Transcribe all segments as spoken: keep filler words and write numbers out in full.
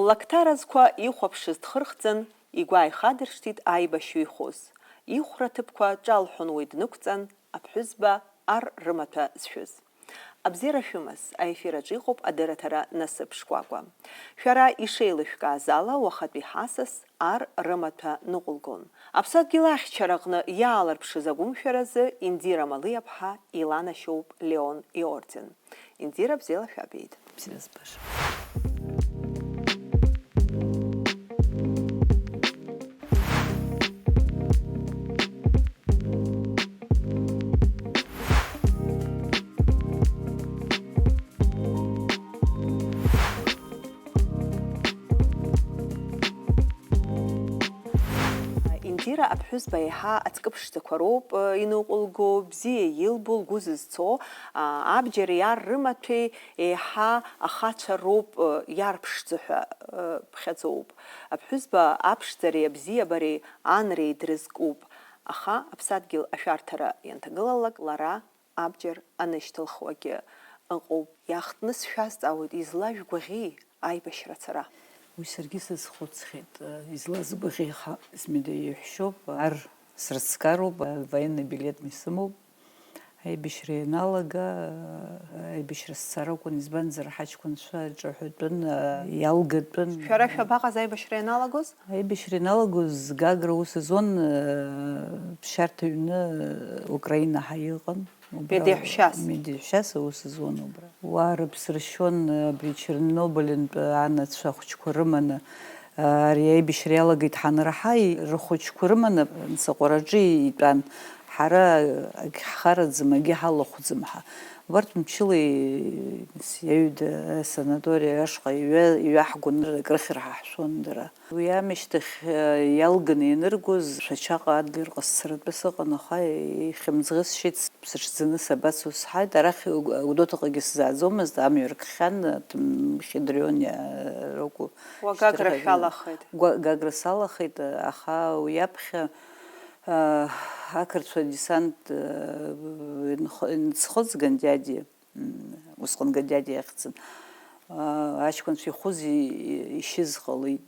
Лакҭаразқәа ихәаԥшыз дхырхӡан, игәы ааихадыршҭит аибашьҩы ихәыз. Ихәра ҭыԥқәа ҿалҳәон уи днықәҵан, аԥҳәызба ар рымаҭәа зшәыз. Абзиара шәымаз, аефир аҿы иҟоуп адырраҭара Насыԥ Шкәакәа. Шәара ишеилышәкааз ала, уахатәи ҳасас ар рымаҭәа ныҟәылгон. Аԥсадгьыл ахьчараҟны иаалырԥшыз агәымшәаразы Индира Малиаԥҳа иланашьоуп Леон иорден. Индира, бзиала шәаабеит. Бзиа збаша. Индира аԥҳәызба еиҳа аҵкы ԥшӡақәа роуп, э, иныҟәылго, бзиа илбо, лгәы зызцо, а, абџьари ар рымаҭәеи еиҳа ахацәа роуп, э, иарԥшӡо ҳәа, э, ԥхьаӡоуп. Аԥҳәызба аԥшӡареи абзиабареи анреи дрызкуп, аха аԥсадгьыл ашәарҭара ианҭагылалак, лара абџьар анышьҭылхуагьы ыҟоуп. Иахтны сшәазҵаауеит, излажәгәаӷьи аибашьра ацара? Уи саргьы сазхәыцхьеит, излазгәаӷьеи ҳәа. Змида иҳәшьоуп, ар срыцкароуп, военный билетны исымоуп. Аибашьра ианалага, аибашьра сцар акәын, избанзар, ҳаҷкәынцәа ҿаҳәатәын, иалгатәын. Шәара шәабаҟаз аибашьра ианалагоз? Аибашьра ианалагоз Гагра аус зуан, ԥсшьарҭа ҩны, Украинаҳа иҟан. Убра Медеҳәшьас. Медеҳәшьас аус зуан убра. Уа рыԥсы ршьон, абри Чернобыльынтә анацәа ахәыҷқәа рыманы, ари аибашьра иалагеит ҳанраҳа, рхәыҷқәа рыманы, Мсаҟәараҿы итәан. Ҳара акгьы ҳхараӡам, акгьы ҳалахәӡам ҳа. Убарҭ мчыла иаҩда асанаториа ашҟа иҩа-, иҩаҳгон, акрыхьыр ҳа ҳшәон дара. Уи амышьҭахь, э, иалганы ианыргоз, Шәачаҟа адлер ҟасҵаратәы сыҟан, аха ихьымӡӷысшьеит, сыҽӡаны сабацо сҳәеит. Арахь Гәдоуҭаҟагьы сзааӡомызт, амҩа ркхьан, э, Хедрион, э, ракәу. Уа Гагра шьҭырхагьы шәалахеит? Гәа-, Гагра салахеит, аха уи аԥхьа, э, ақырҭцәа десант, э, инх-, инцхыҵган Диади. М, усҟан Гадиади иахьӡын. Аа, аҷкәынцәа ихәыз и-, и-, ишьыз ҟалеит.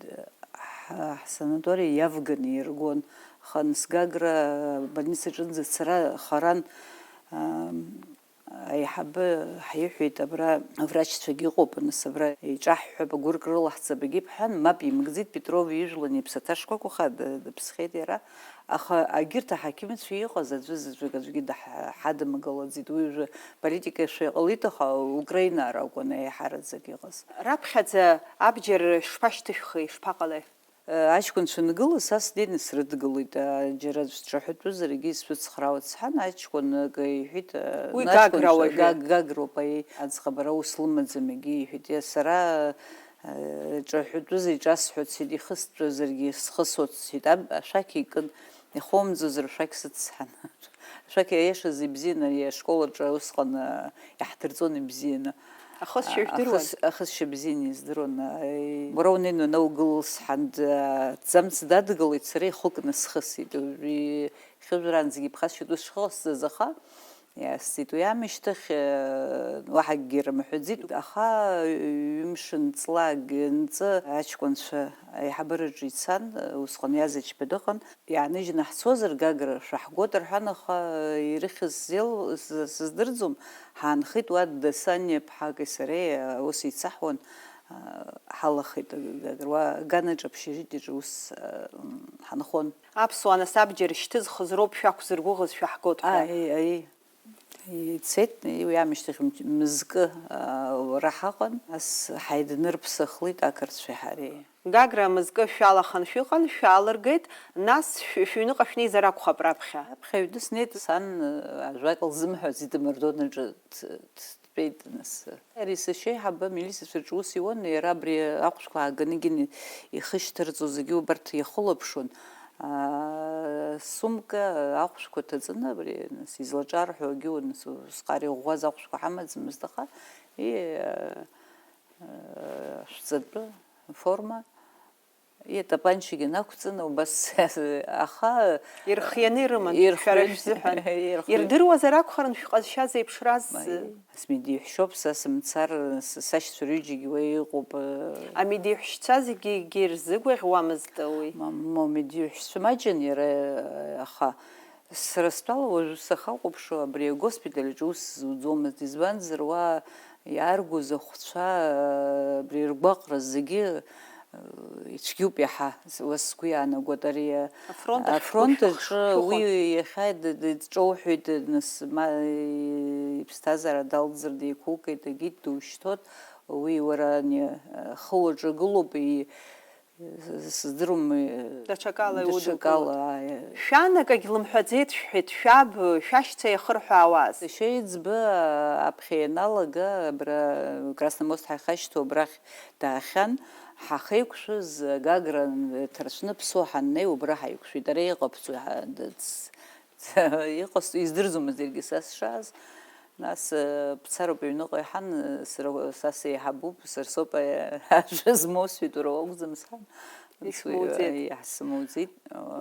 Ҳа-, ҳсанаториа иавганы иргон. Аха нас Гагра абольницаҿынӡа ацара харан, аа, аиҳабы ҳаиҳәеит, абра аврачцәагьы ыҟоуп, нас абра иҿаҳҳәап, агәырк рылаҳҵап, егьи бҳәан, мап имгӡеит, Петров ижәлан иԥсаҭа шкәакәаха ды-, дыԥсхьеит иара. Аха агьырҭ аҳақьымцәа иҟаз аӡәы заҵәык аӡәгьы даҳ-, ҳадымгалаӡеит. Уи уажәы политика шәа иҟалеит, аха Украина ракәын еиҳараӡак иҟаз. Раԥхьаӡа абџьар шԥашьҭышәхи, шԥаҟалеи? Э, аҷкәынцәа ангылаз, са снеины срыдгылеит. А, џьара аӡә дҿаҳәатәызаргьы исцәыцхраауеит сҳәан, аҷкәын акы иҳәит, э, Уи аҷкәынцәа Гагра уажәы. Гаг-, Гагроуп, аиеи, аӡӷаб ара ус лымаӡам, егьи иҳәит, иа, сара Ҿаҳәатәыз иҿасҳәоит, сеит, ихыстәазаргьы схысуеит, сеит, аб-, ашәақь икын, ихоумҵозар ашәақь сыцҳан. Ашәақь аиашаз ибзиан, ари ашкол аҿы усҟан, а, иаҳдырҵон ибзианы. Ахысшьа А, жәдыруан? ахыс-, ахысшьа бзианы издыруан. Аи, уара унеины уанаугыл, лсҳан, д-, ҭӡамц дадгылеит, сара ихы кны схысит. Уи хьыжәраанӡагьы иԥхасшьоит ус шыҟасҵаз, аха Иаасҵеит. Уи аамышьҭахь, э, уаҳа акгьы рымҳәаӡеит, аха ҩымш ҵла нҵы аҷкәынцәа аиҳабыраҿы ицан, усҟан Иазачба дыҟан, иааныжьны ҳцозар, Гагра шәаҳгоит рҳәан, аха ирыхьыз сзеил-, с-, сыздырӡом, ҳаанхеит уа Дасаниа ԥҳаки сареи, аус еицаҳуан, а, ҳалахеит Гагра, уа аганаҿ, общежитиеҿы ус, а, м, ҳанхон. Аԥсуаа нас абџьар шьҭызхыз роуп шәақәзыргәыӷыз, шәаҳгоит ҳәа. Аи, аи. Ицеит, уи аамышьҭахь мч-, мызкы, аа, уара ҳаҟан, нас ҳаиднырԥсахлеит ақырҭцәеи ҳареи. Гагра мызкы шәалахан шәыҟан, шәаалыргеит, нас шә-, шәыҩныҟа шәнеизар акәхап раԥхьа. Раԥхьа аҩны снеит, сан, ажәак лзымҳәаӡеит, амардуанаҿы д-, д-, дтәеит, нас. Ари сашьеиҳабы амилициацәа рҿы ус иуан, иара абри ахәшәқәа ааганагьы ихышьҭарҵо зегьы убарҭ иахылаԥшуан. Аа, сумка ахәшәқәа ҭаҵаны, абри, нас, излаҿарҳәогьы, нас, усҟак иӷәӷәаз ахәшәқәа ҳамаӡамызт, аха, и, аа, шәҵатәы форма, Итапанчагьы нақәҵаны убас, аха Ирхианы ирыман, шәара шәзыҳәан. Ирдыруазар акәхарын шәҟазшьа зеиԥшраз? Асмидиҳәшьоуп, са сымцар, сашьцәа рҩыџьагьы уа иҟоуп. Амидиҳәшьцәа зегьы рзыгәаӷьуамызт уи? Мамоу, амидиҳәшьцәа маҷын иара, аха сара стәала уажә сахахәаԥшуа абри агоспиталь аҿы ус зуӡомызт, избанзар уа иааргоз ахәцәа, абри ргәаҟра зегьы ицәгьоуп иаҳа, уа сгәы иаанагоит ари афронт аҿы уи иахьа дҿоуҳәеит, нас ма иԥсҭазаара далҵыр деиқәылкит, егьит душьҭоит, уи уара ани хы уаҿагылоуп, сыздыруам. Даҽакала иудукылоит. Шәанакагь лымҳәаӡеит шәҳәеит, шәаб, шәашьцәа иахырҳәаауаз. Сашьа еиҵбы аԥхьа ианалага, абра Красный мост ҳаихашьҭоу абрахь даахьан, ҳахеиқәшәаз Гагра ҭарцәны Ԥсоу ҳаннеи убра ҳаиқәшәеит, ара иҟабҵои ҳа-, д-, ц-, ц-, иҟасҵо издырӡомызт иаргьы са сшааз. Нас, э, бцароуп аҩныҟа иҳан, э, сара, са сеиҳабуп, сара соуп, э, ажәа змоу, сҳәеит, уара уакәӡам сҳәан. Исмоуӡеит. Иаҳсымоуӡеит.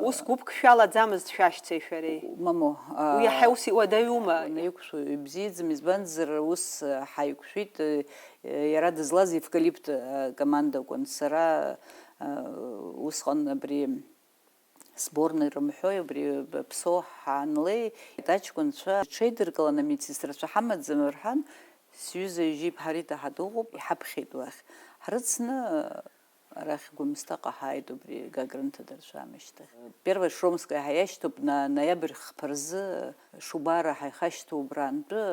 Ус гәыԥк шәалаӡамызт шәашьцәеи шәареи? Мамоу. Уи иаҳа ус иуадаҩума? Наиқәшәо ибзиаӡам, избанзар, ус, э, ҳаиқәшәеит, э, иара дызлаз евкалипт, э, команда акәын. Сара, э, усҟан абри сборнои рымҳәои, убри Ԥсоу ҳаанлеи, аҷкәынцәа рҽеидыркыланы, амедсестрацәа ҳамаӡам рҳәан, сҩыза Ежьиԥҳа Рита ҳа дыҟоуп, иҳаԥхьеит уахь. Ҳрыцны, арахь Гәымсҭаҟа ҳааит, убри Гагра нҭадыршәамышьҭахь. Первая Шромская ҳаиашьҭоуп, на-, ноиабр хԥа рзы Шубара ҳаихашьҭоу убрантәы,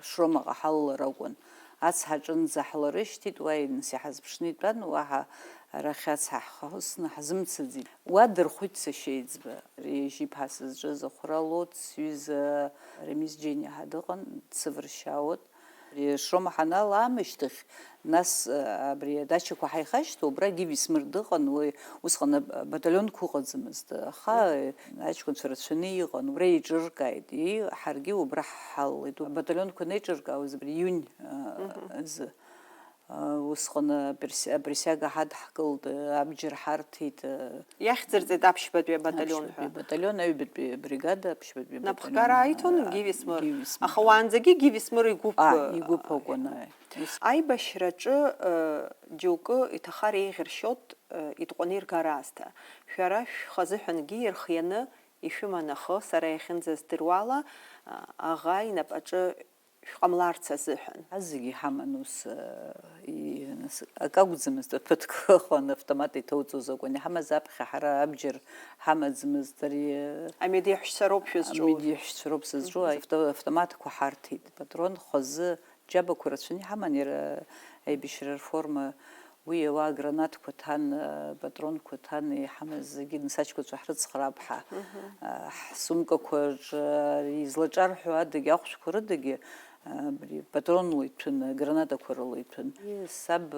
Шромаҟа ҳалалар акәын. Ацҳа аҿынӡа ҳларышьҭит, уа инас иҳазԥшны итәан, уаҳа арахь ацҳа ҳхысны ҳзымцаӡеит. Уа дырхәит сашьеиҵбы, Ежьиԥҳа сызҿыз Ахәра Лот, сҩыза Рамиз Џьениа ҳа дыҟан, дсывыршьаауан. Шрома ҳанала аамышьҭахь, нас, абри адачақәа ҳаихашьҭоу, убра Гиви Смыр дыҟан, уи усҟан абаталионқәа ыҟаӡамызт, аха аҷкәынцәа рацәаны иҟан, убра еиҿыркааит, и, ҳаргьы убра ҳҳалалеит. Абаталионқәа анеиҿыркаауаз абри иунь, а, азы, а, усҟан апрес-, априсиага ҳадҳкылт, абџьар ҳарҭеит, а, Иахьӡырҵеит аԥшьбатәи абаталион ҳәа. Аԥшьбатәи абаталион, аҩбатәи абригада, аԥшьбатәи абаталион. Напхгара ааиҭон Гиви Смыр. Гиви Смыр. Аха уаанӡагьы Гиви Смыр игәыԥ, а, игәыԥ акәын, акәын, ааи. Ус. Аибашьраҿы, э, џьоукы иҭахар еиӷьыршьоит, э, итҟәаны иргар аасҭа. Шәара шәхазыҳәангьы ирхианы ишәыман, аха сара иахьынӡаздыруала, а, аӷа инапаҿы шәҟамларц азыҳәан. Ҳа зегьы иҳаман ус, и-, нас, акы акәӡамызт, аԥыҭк ыҟан, автомат иҭоуҵоз акәын иҳамаз, аԥхьа ҳара абџьар ҳамаӡамызт, ари, Амедиаҳәшьцәа роуп шәызҿу? Амедиаҳәшьцәа роуп сызҿу, авто-, автоматқәа ҳарҭеит, патрон хазы, џьабақәа рацәаны иҳаман, иара аибашьра рформа. Уи ауаа гранатқәа ҭан, патронқәа ҭан, иҳамаз зегьы, нас аҷкәынцәа ҳрыцхраап ҳәа, ҳсумкақәа рҿы излаҿарҳәо адагьы, ахәшәқәа рыдагьы, абри патронла иҭәын, гранатақәа рыла иҭәын. Саб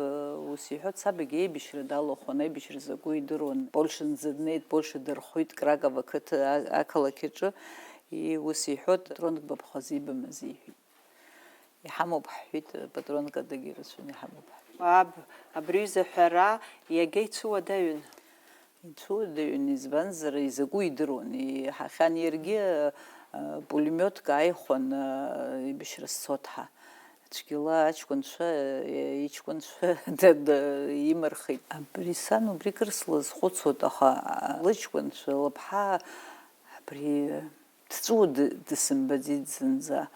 ус иҳәоит, саб егьи аибашьра далахәын, аибашьра закәу идыруан. Польшанӡа днеит, Польша дырхәит, Краково ақыҭа, а-, ақалақь аҿы. И ус иҳәоит, патронк бабхазы ибымаз иҳәеит. Иҳамоуп ҳҳәеит, патронкадагьы ирацәаны иҳамоуп ҳҳәеит. Аб, абри аҩыза аҳәара иага ицәыуадаҩын. Ицәыуадаҩын, избанзар, изакәу идыруан. Иҳахьан иаргьы, а, пулемиотк ааихәан, а, аибашьра сцот ҳәа. Цәгьала аҷкәынцәа, а, иҷкәынцәа да-, да-, имырхит. Абри сан убри кыр слызхәыцуан, аха, а, лыҷкәынцәа лыԥҳа абри Дҵәуо ды-, дысымбаӡеит зынӡа.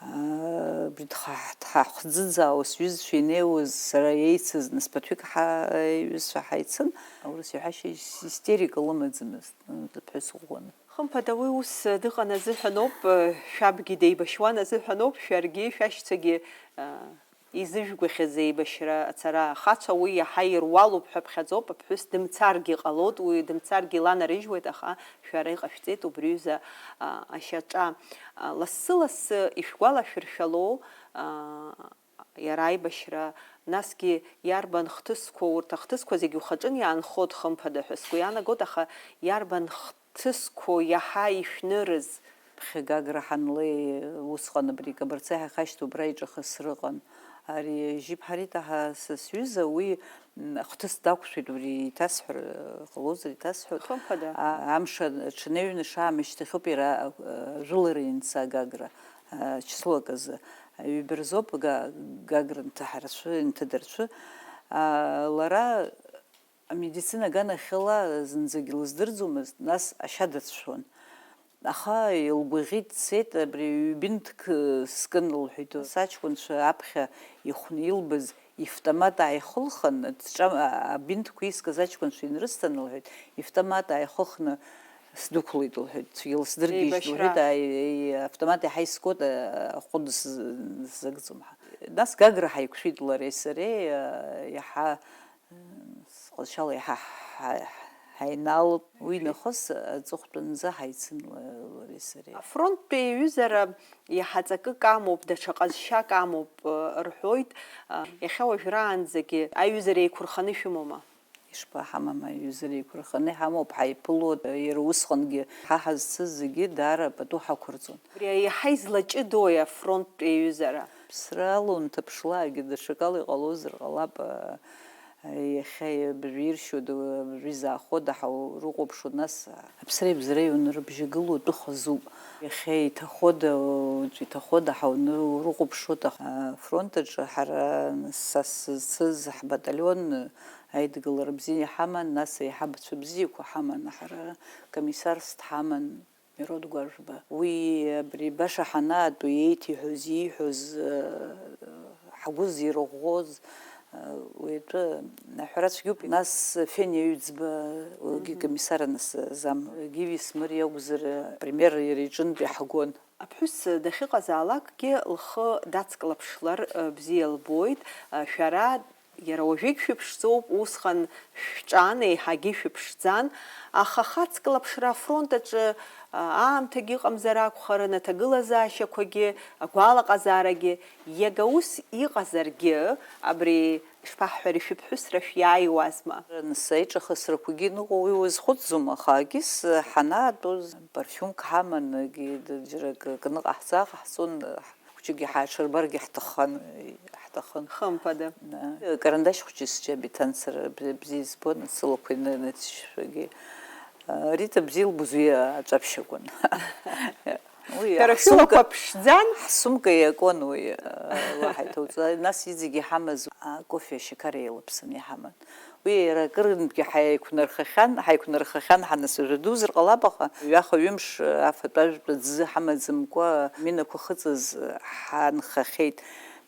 Аа, абри дха-, дҳахӡыӡаауа сҩызцәа инеиуаз, сара еицыз, нас ԥыҭҩык ҳа-, иҩызцәа ҳаицын, аурыс иҳәашьа ис-, истерика лымаӡамызт, ԥҳәыс ӷәӷәаны. Хымԥада, уи ус дыҟан азыҳәаноуп, шәабгьы деибашьуан азыҳәаноуп, шәаргьы, шәашьцәагьы, аа, изыжәгәаӷьыз еибашьра ацара ахацәа уи иаҳа ируалуп ҳәа ԥхьаӡоуп, аԥҳәыс дымцаргьы ҟалоит, уи дымцаргьы иланарыжьуеит, аха шәара иҟашәҵеит убри аҩыза, а, ашьаҿа. А, лассы-лассы ишәгәалашәыршәало, а, иара аибашьра, насгьы иарбан хҭысқәоу, урҭ ахҭысқәа зегьы ухаҿын иаанхоит, хымԥада ҳәа сгәы иаанагоит, аха иарбан хҭысқәоу иаҳа ишәнырыз? Ԥхьа Гагра ҳанлеи, усҟан абри Кабарцаи ҳахашьҭоу убра иҿахысыр ыҟан. Ари Жьиԥҳа Рита ҳа са сҩыза, уи, м, ахҭыс дақәшәеит, убри иҭасҳәар, ҟалозар иҭасҳәоит. Хымԥада. А, амш аҽанеиҩны шаамышьҭахьоуп иара, а, жәылара ианца Гагра, а, числок азы. Ҩба рзоуп Га-, Гагра нҭаҳарцәы, нҭыдарцәы. А, лара Амедицина аганахьала зынӡагьы лыздырӡомызт, нас ашьа дацәшәон. Аха илгәаӷьит, дцеит, абри ҩбинҭк скын, лҳәеит. Саҷкәынцәа аԥхьа ихәны илбаз ивтомат ааихылхын, дҿа-, абинҭқәа искыз аҷкәынцәа инрысҭан, лҳәеит, ивтомат ааихыхны сдәықәлеит, лҳәеит, цәгьала сдыргьежьт, лҳәеит, еибашьра. Аи-, аи-, автомат иаҳа искуеит, а-, ахәы дысзагӡом ҳәа. Нас Гагра ҳаиқәшәеит лареи сареи, а, иаҳа Сҟазшьала иаҳа ҳа-, ҳаинаалт. Уи нахыс аҵыхәтәанӡа ҳаицын ла-, лареи сареи. Афронттәи аиҩызара иаҳа ҵакык амоуп, даҽа ҟазшьак амоуп, рҳәоит. Иахьа уажәраанӡагьы аиҩызара еиқәырханы шәымоума? Ишԥаҳамам, аиҩызара еиқәырханы иҳамоуп, ҳаиԥылоит. Иара усҟангьы ҳа ҳазцыз зегьы даара пату ҳақәырҵон. Убри иаҳа излаҷыдои афронттә еиҩызара? Ԥсрала унҭаԥшлаагьы даҽакала иҟалозар ҟалап, а, иахьа абыржәы иршьода, абыржәы изаахода ҳа урыхәаԥшуа, нас, а, аԥсреи абзареи унарыбжьагылоу атәы хазуп. Иахьа иҭахода, уаҵәы иҭахода ҳа уны-, урыхәаԥшуа, аха, а, афронт аҿы ҳара, са сызцыз ҳбаталион, аидгылара бзиа иҳаман, нас аиҳабацәа бзиақәа ҳаман, ҳара комиссарс дҳаман. Мирод Гәажәба. Уи абри баша ҳанаатәо, еиҭиҳәоз, ииҳәоз, э, ҳгәы зирӷәӷәоз, э, уи атәы аҳәара цәгьоуп. Нас Фениа Ҩӡба, уигьы Мгм. комиссаран ас-, зам, Гиви Смыр иакәзар, э, премиер иара иҿынтә иаҳгон. Аԥҳәыс дахьыҟазаалакгьы лхы дацклаԥшлар, э, бзиа лбоит, э, шәара Иара уажәыгь шәыԥшӡоуп, усҟан шәҿан, еиҳагьы шәыԥшӡан, аха хаҵкылаԥшра афронт аҿы, а, аамҭагьы ыҟамзар акәхарын, аҭагылазаашьақәагьы, агәалаҟазаарагьы, иага ус иҟазаргьы, абри, ишԥаҳҳәари, шәыԥҳәысра шәиааиуазма? Нас аиҿахысрақәагьы ныҟәо уи уазхәыцӡом, аха акис ҳанаатәоз, парфиумк ҳаман, егьи д-, џьара акы, акы ныҟаҳҵа-ҟаҳҵон, Хәыҷыкгьы ҳааҽырбаргьы ҳҭаххан, ҳҭахын. Хымԥада. Карандашь хәыҷы сџьаба иҭан сара, б-, бзиа избон, сылақәа иныҵшьшәагьы. Рита бзиа илбоз уи аҿаԥшь акәын. Уи Дара ҳсумка, шәылақәа ԥшӡан? Ҳсумка иакуан уи, уаҳа иҭауҵа. Нас иҵегь иҳамаз, а, кофе ашьақар еилаԥсаны иҳаман. Уи иара акырынтәгьы ҳаиқәнархахьан, ҳаиқәнархахьан ҳанасыжәа дузар ҟалап, аха ҩаха-ҩымш афатә ажәтә аӡы ҳамаӡамкәа аминақәа хыҵыз ҳаанхахьеит.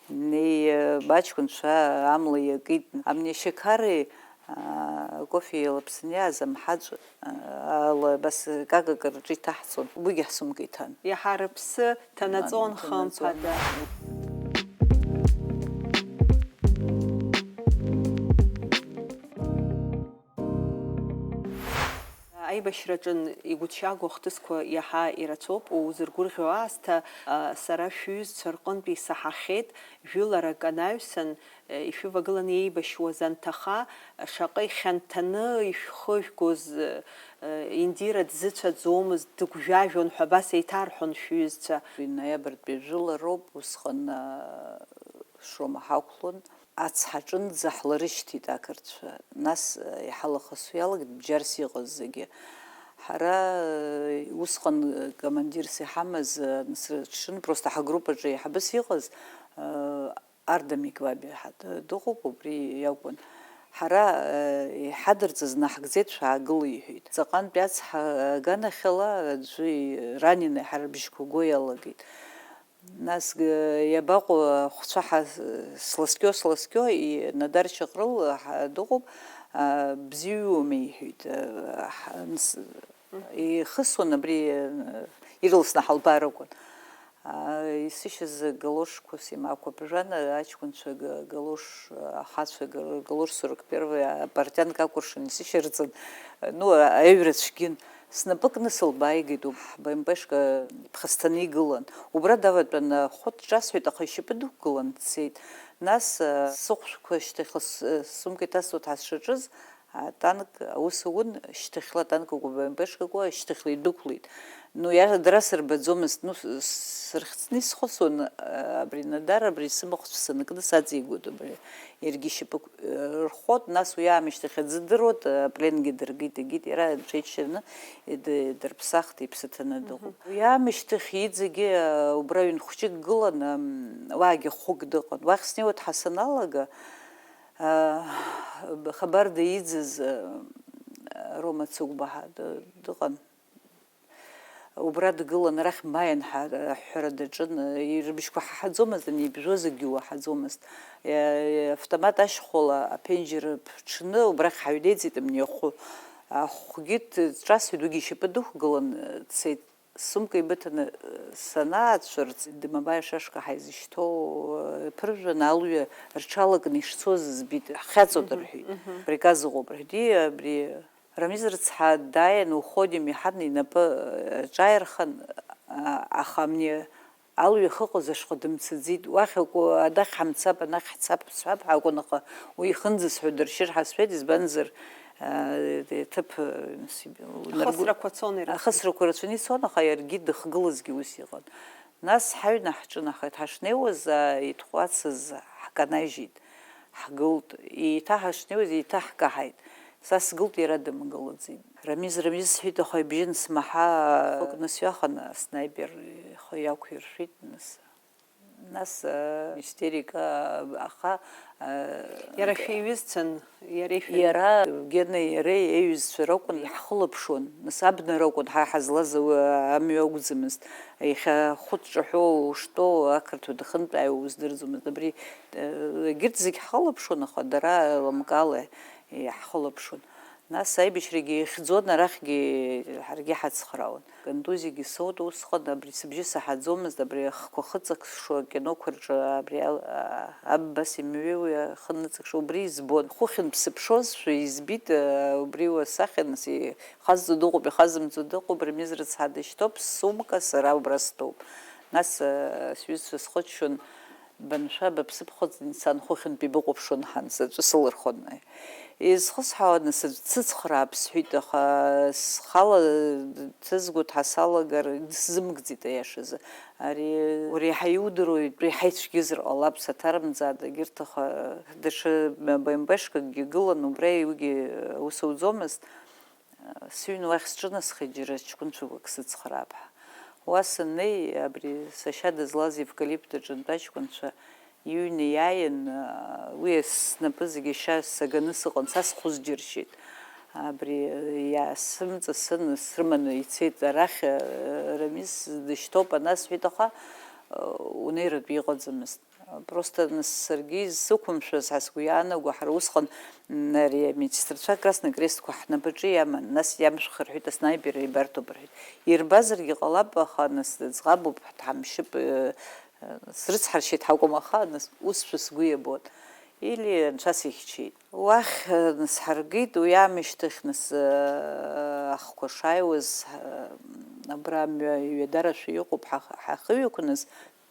Неи, баҷкәынцәа амла иакит. Амни ашьақари, аа, кофе еилаԥсаны иааз амҳаҵә, аа, ала абас какак рҿы иҭаҳҵон. Уигьы ҳсумка иҭан. Иаҳа рыԥсы ҭанаҵон, ҭанаҵон. Хымԥада. Аибашьраҿы игәыҭшьаагоу ахҭысқәа иаҳа ирацәоуп. Узыргәырӷьо аасҭа, а, сара шәҩызцәа рҟынтә исаҳахьеит, жәыларак анаҩсан, а, ишәывагыланы еибашьуаз анҭаха, шаҟа ихьанҭаны ишәхыжәгоз, а, Индира дзыцәаӡомызт, дыгәжәажәон ҳәа абас еиҭарҳәон шәҩызцәа. Уи ноиабртәи жәылароуп, усҟан, а, Шрома ҳақәлон. Ацҳаҿынӡа ҳларышьҭит ақырҭцәа. Нас, э, иҳалахысуа иалагеит бџьарс иҟаз зегьы. Ҳара, э, усҟан, э, командирс иҳамаз, э, нас рыҽшын, просто ҳагруппаҿы еиҳабыс иҟаз, э, Ардам Иклабиа ҳа д-, дыҟоуп, убри иакәын. Ҳара, э, иҳадырҵаз наҳгӡеит, шәаагыла иҳәеит. Ҵаҟантәи ацҳа аганахьала аӡәы и-, раненый ҳара рбжьқәа го иалагеит. Нас, э, иабаҟоу ахәцәа ҳа-, сласкьо, сласкьо, и-, Надар Шьаҟрыл ҳа-, дыҟоуп, а, бзиа иумеи, иҳәеит, а, ҳа-, нс-, Мгм. Ихысуан абри, э, ирласны ҳалбаар акәын. А, исышьаз галошқәа симақәа ԥжәан, аҷкәынцәа га-, галош, ахацәа га-, галош сорок первый апартианк акәыршан исышьарҵан, ну, аҩра цәгьын. Снапы кны сылбааигеит, уб-, ҳБМПшка иԥхасҭаны игылан. Убра даватәан, ахәы дҿасҳәеит, аха ишьапы дықәгылан дцеит. Нас, а, сыхәшәқәа шьҭахьла с-, сумка иҭасуа ҭаацәаҿыз, атанк аус аун, шьҭахьла атанк акәу, БМПшкакәу, шьҭахьла идәықәлеит. Ну, иара дара сырбаӡомызт, ну, сырхьӡны исхысуан, абри Надар, абри сымахәцәа санкны саҵигоит, абри иаргьы ишьапы рхот, нас уи аамышьҭахь аӡы дыруат, апленгьы дыргеит, егьит, иара иҽеиччаны дырԥсахт, иԥсы ҭаны дыҟоуп. Уи аамышьҭахь иҵегьы убра ҩын хәҷык гылан, уаагьы хәык дыҟан. Уахь снеиуа дҳасаналага, хабарда иӡыз Рома Цыгәбаҳа дыҟан. Убра дгылан, арахь маиан ҳәа аҳәҳәара даҿын, рыбжьқәа ҳаҳаӡомызт, ани ибжәозаргьы уаҳаӡомызт. Автомат ашьхәала аԥенџьыр ԥҽны, убрахь ҳаҩнеиҵеит, амни ахәы, ахәгьы ҿасҳәеит, уигьы ишьапы дықәгылан дцеит. Сумка ибыҭаны санаацәырҵ, Дымабаи ашашка ҳаизышьҭоу ԥыржәаны алҩа рҽалакны ишцоз збеит, ҳхьаҵуеит рҳәеит, приказ ыҟоуп рҳәеит, ии, абри Рамиз рыцҳа дааин, Уходим иҳан инапы аҿааирхан, аха амни алҩа ахьыҟаз ашҟа дымцаӡеит. Уахь акәу, адахь ҳамцап, анахь ҳцап сҳәап ҳәа акәын, аха уи ихынӡасҳәо дыршьыр ҳәа сшәеит, избанзар, ҭыԥ, ахысрақәа цон, ахысрақәа рацәаны ицон, аха иаргьы дыхгылазгьы ус иҟан. Нас ҳаҩны ҳҿынахеит, ҳашнеиуаз, итҟәацыз ҳканажьит. Ҳгылт, еиҭа ҳашнеиуаз, еиҭа ҳкаҳаит. Са сгылт, иара дымгылаӡеит. Рамиз, Рамиз, сҳәеит, аха ибжьы ансмаҳа, хықәкны сҩахан, аснаипер ихы иақәиршәеит, нас, нас, э, истерика, аха, э, иара шәиҩызцәан, иара ишәи-, иара, Евгени иареи иҩызцәа ракәын, иаҳхылаԥшуан, нас абна ракәын, ҳа ҳазлаз ауа амҩа акәӡамызт. Иахьа хәы дҿаҳәоу, уштәоу, ақырҭуа дахьынтәааиуа уздырӡомызт. Абри, э, егьырҭ зегь ҳхылаԥшуан, аха дара еилымкаала иаҳхылаԥшуан. Нас аибашьрагьы ихьӡон, арахьгьы ҳаргьы ҳацхраауан. Контузиагьы соут усҟан, абри сыбжьы саҳаӡомызт, абри ахқәа хыҵакшо акиноқәа рҿы абри ал-, а-, аб-, абас имҩеиуа ахы ныҵакшо, убри избон. Хыхьынтә сыԥшозшәа избит, а, убри уасахьа, нас, ихазҵо дыҟоуп, ихазымҵо дыҟоуп, Рамиз рыцҳа дышьҭоуп, ссумка сара убра стәоуп. Нас, а, сҩызцәа схыччон, баншәа, быԥсыԥхыҵ, Нисан, хыхьынтә ибыхәаԥшуан ҳан, саҵәы сылырхон. Изхысҳәаауан, сыцәцыцхраап сҳәеит, аха схала ҭызго дҳасалагар, дысзымгӡеит аиашазы. Ари, уара иаҳа иудыруеит, уи ҳаицәгьазар ҟалап, саҭарымҵааит, егьырҭ, аха даҽа БМВ-шкакгьы гылан, убра уигьы аус ауӡомызт. Сыҩны уахь сҿынасхеит, џьара ҷкәынцәақәак сыцхраап ҳәа. Уа саннеи, абри сашьа дызлаз евкалипт аҿынтә аҷкәынцәа иҩны иааин, уи снапы зегьы ашьа саганы сыҟан, са схәы сџьыршьеит. Абри иаасымҵасын, срыманы ицеит арахь, Рамиз дышьҭоуп, анасҳәеит, аха унеиратәы иҟаӡамызт. Просто, нас, саргьы изсықәымшәаз ҳәа сгәы иаанаго, ҳара усҟан, м, ари амедсестрацәа Красный Крестқәа ҳнапаҿы иаман, нас иамшәхырҳәеит, аснаипер ибарҭоуп рҳәеит. Ирбазаргьы ҟалап, аха, нас, ӡӷабуп, ҳҭамшьып, э, э, срыцҳаршьеит ҳакәым, аха, нас, усшәа сгәы иабон. Или анцәа сихьчеит. Уахь, э, нас ҳаргеит, уи аамышьҭахь, нас, э, ахқәа шааиуаз, э, абра амҩа ҩадарашәа иҟоуп ҳа-, ҳахьыҩқәназ,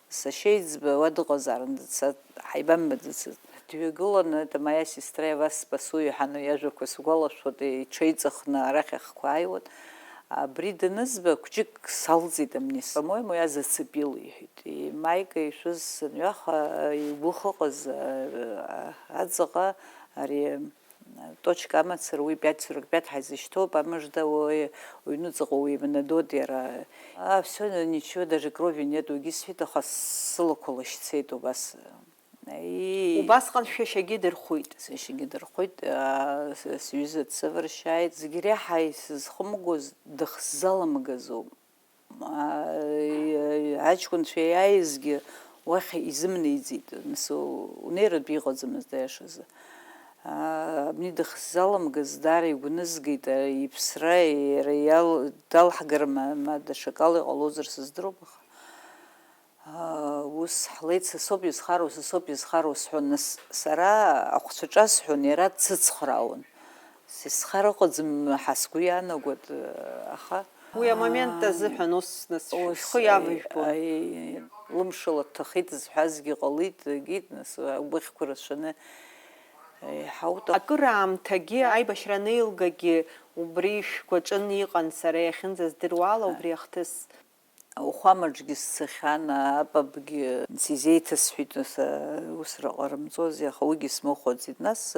Сашьеиҵба уа дыҟазаарын, дца-, ҳаибамбаӡацызт. Дҩагыланы, это моя сестра, я вас спасу, иҳәан, уи иажәақәа сгәалашәоит, иҽеиҵыхны арахь ахқәа ааиуан. Абри данызба, хәҷык салҵит амни, по-моему, я зацепил, иҳәеит. Имаика ишәыз санҩаха, игәы хыҟаз, а, а, аҵаҟа ари Точка амацара уи пять сорок пять ҳаизышьҭоуп, амыжда уи уҩныҵҟа уимнадоит иара. А, всё, ничего, даже крови нет, уигьы сҳәеит, аха сылақәа лашьцеит убас. И- Убасҟан шәашьагьы дырхәит. Сашьагьы дырхәит, а, с-, сҩыза дсывыршьааит. Зегь реиҳа исызхымгоз дыхзаламгазоуп. А, аҷкәынцәа иааизгьы уахь изымнеиӡеит, нас, унеиратәы иҟаӡамызт, аиашазы. А, абни дыхзаламгаз даара игәнызгеит, а, иԥсра, иара иал-, далҳгар ма, ма даҽакала иҟалозар сыздыруам, аха, а, ус ҳлеит, са соуп изхароу, са соуп изхароу сҳәон, нас, сара ахәцәа ҿасҳәон, иара дсыцхраауан. Сызхар ыҟаӡам ҳәа сгәы иаанагоит, аха. Уи амомент азыҳәан ус, нас, шәхы иавыжәбон. Аи, лымшала дҭахеит зҳәазгьы ҟалеит, егьит, нас, агәыхьқәа рацәаны Еиҳаута. Акыраамҭагьы аибашьра анеилгагьы убри шәгәаҿын иҟан, сара иахьынӡаздыруала убри ахҭыс. Ауахәамаҿгьы сцахьан, апапгьы сизеиҭасҳәеит, нас, аусра ҟарымҵози, аха уигьы смыхәаӡеит. Нас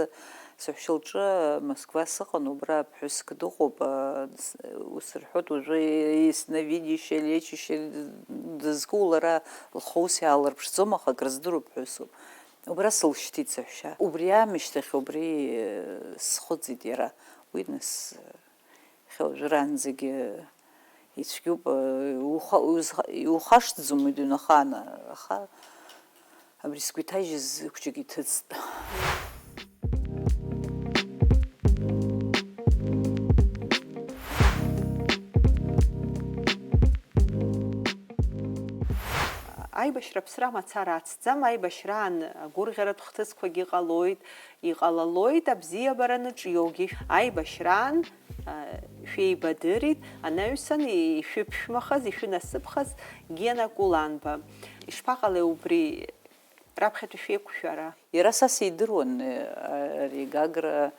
саҳәшьа лҿы Москва сыҟан, убра ԥҳәыск дыҟоуп, а, с-, ус рҳәоит, уажәы ясновидящее, лечащее дызку лара лхы ус иаалырԥшӡом, аха акрыздыруа ԥҳәысуп. Убра сылшьҭит саҳәшьа. Убри аамышьҭахь убри, э, схыҵит иара. Уи нас, э, иахьа уажәраанӡагьы ицәгьоуп, э, иуха-, иузха-, иухашҭӡом уи дыҩнахааны, аха абри сгәы иҭажьыз хәҷык иҭыҵт. Аибашьра аԥсра мацара ацӡам, аибашьраан агәырӷьаратә хҭысқәагьы ҟалоит, иҟалалоит абзиабара ныҿиогьы. Аибашьраан, а, шәеибадырит, анаҩсан ишәыԥшәмахаз, ишәынасыԥхаз Гена Куланба. Ишԥаҟалеи убри раԥхьатәи шәеиқәшәара? Иара са сидыруан, э, ари Гагра,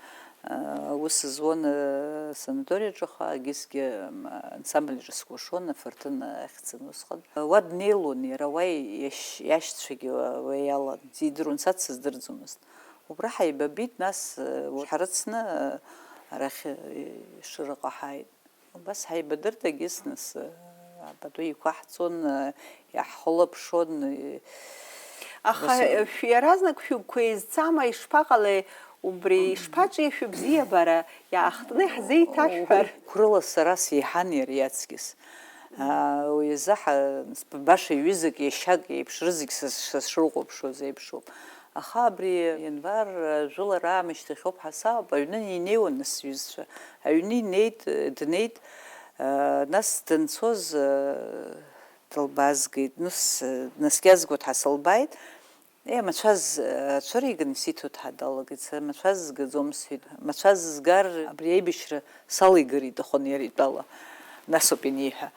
э, аус зуан, э, санаториаҿы, аха егьысгьы, м, ансамбль аҿы скәашон, афырҭын ахьӡын усҟан. Уа днеилон иара, уа иашь-, иашьцәагьы уа, уа иалан, сидыруан, са дсыздырӡомызт. Убра ҳаибабеит, нас, э, ҳарыцны, э, арахь, э, Шыраҟа ҳааит. Убас ҳаибадырт егьыс, нас, э, пату еиқәаҳҵон, э, иаҳхылаԥшуан, э, Аха, ус, э, шә-, иаразнак шәыгәқәа еизцама, ишԥаҟалеи, убри ишԥаҿиеи шәыбзиабара, иаахтны иаҳзеиҭашәҳәар? Қәрыла сара сеиҳан иара иаҵкьыс. А, уи азы ҳа-, баша ҩызак, иашьак еиԥш, рызегь са, са сшырхәаԥшуаз еиԥшуп. Аха абри ианвар жәылара аамышьҭахьоуп ҳасаауп, аҩны инеиуан нас сҩызцәа. Аҩны инеит, днеит, а, нас данцоз, а, дылбаазгеит, нас, а, днаскьазго дҳасылбааит. Е, мацәаз, а, ацәыриган исиҭо дҳадалагеит, са мацәаз згаӡом сҳәеит. Мацәаз згар абри аибашьра салигар иҭахын иара итәала, насоуп ианиҳәа.